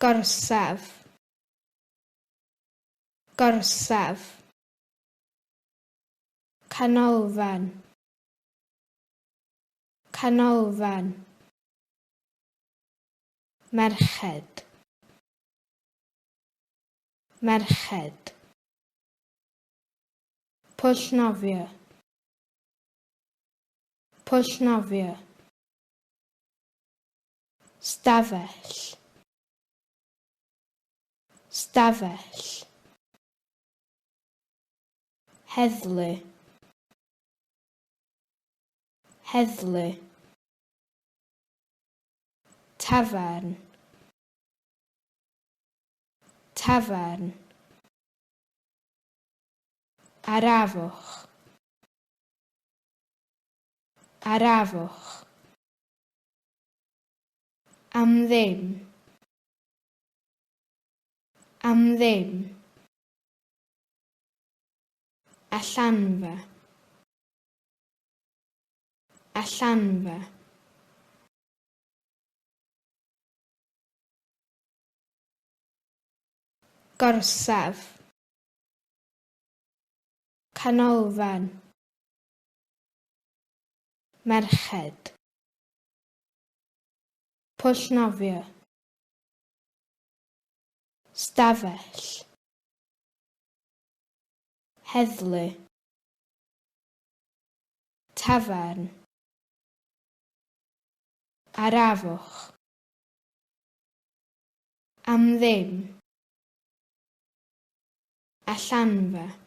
Gorsaf. Gorsaf. Canolfan. Canolfan. Merched. Merched. Pwll nofio. Pwll nofio. Stafell. Stafell. Heddlu. Heddlu. Tafarn. Tafarn. Arafwch. Arafwch. Am ddim. Am ddim. Allanfa. Allanfa. Gorsaf. Canolfan. Merched. Pwll nofio. Stafell. Heddlu. Tafarn. Arafwch. Am ddim. Allanfa.